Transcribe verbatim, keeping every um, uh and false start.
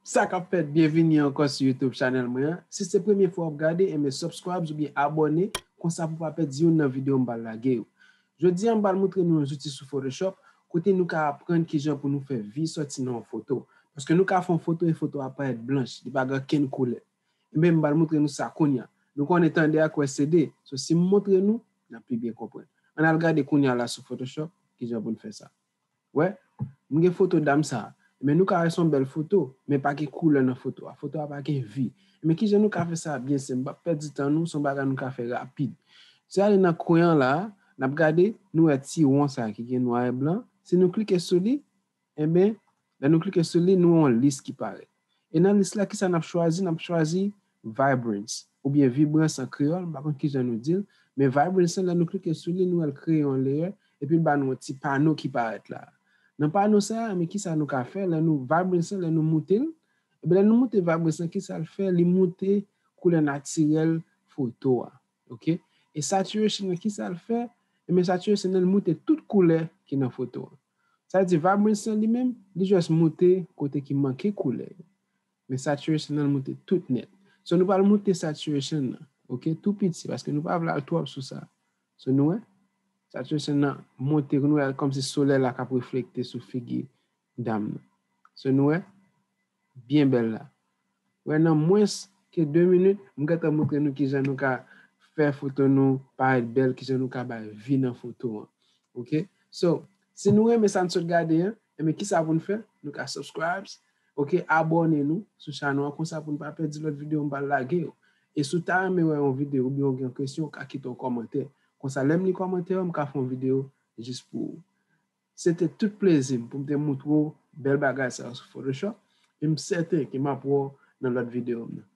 Sa k ap fèt, byenvini ankò sou YouTube chanèl mwen an. Si se premye fwa w ap gade, enben subscribe oubyen abòne, konsa pou pa pèdi youn nan videyo m pral lage yo. Jodi a, m pral montre nou yon zouti sou Photoshop, kote nou ka aprann kijan pou nou fè vi sòti nan yon foto. Paske nou ka fè yon foto e foto a parèt blanch, li pa gen okenn koulè. Enben, m pral montre nou sa kounye a. Nou konnen tande ak wè se de. So, si m montre nou, n ap pi byen konprann. Ann al gade kounye a la sou Photoshop, kijan pou n fè sa. Wè, m gen foto dam sa. Men nou ka wè se yon bèl foto, men pa gen koulè nan foto a. Foto a pa gen vi. Men kijan nou ka fè sa byen senp? M p ap pèdi tan nou, se yon bagay nou ka fè rapid. Se ale nan kwen an la, n ap gade, nou wè ti won sa ki gen nwa e blan. Si nou klike sou li, enben, lè nou klike sou li, nou wè yon lis ki parèt. E nan lis la, kisa n ap chwazi? N ap chwazi vibrance, oubyen vibrans an kreyòl, m pa konn kijan nou di l, men vibrance lan, lè nou klike sou li, nou wè l kreye yon layer, epi l ba nou yon ti pano ki parèt la. Nan pano sa a, men kisa nou ka fè? Lè nou vibrance lan, lè nou moute l, ebyen, lè nou moute vibrance lan, kisa l fè? Li moute koulè natirèl foto a. Ok? E saturation nan, kisa l fè? Ebyen, saturation nan, li moute tout koulè ki nan foto a. Sa vle di, vibrance lan li menm, li just moute kote ki manke koulè yo. Men saturation nan, li moute tout nèt. So, nou pral moute saturation nan, ok? Tou piti, paske nou pa vle al twòp sou sa. So, nou wè? Saturation nan moute, nou wè kòmsi solèy la k ap reflekte sou figi dam nan. So, nou wè? Byen bèl la. Wè, nan mwens ke de minit, m gentan montre nou kijan nou ka fè foto nou parèt bèl, kijan nou ka bay vi nan foto an. Ok? So, si nou renmen sa n sot gade an, enben, kisa pou n fè? Nou ka subscribe, ok, abòne nou sou chanèl an, konsa pou n pa pèdi lòt videyo m pral lage yo. E si w ta renmen wè yon videyo oubyen w gen yon kesyon, w ka kite yon kòmantè. Konsa, lè m li kòmantè yo, m ka fè yon videyo jis pou ou. Se te tout plezi m pou m te montre w bèl bagay sa yo sou Photoshop. E m sèten ke m ap wè w nan lòt videyo m nan.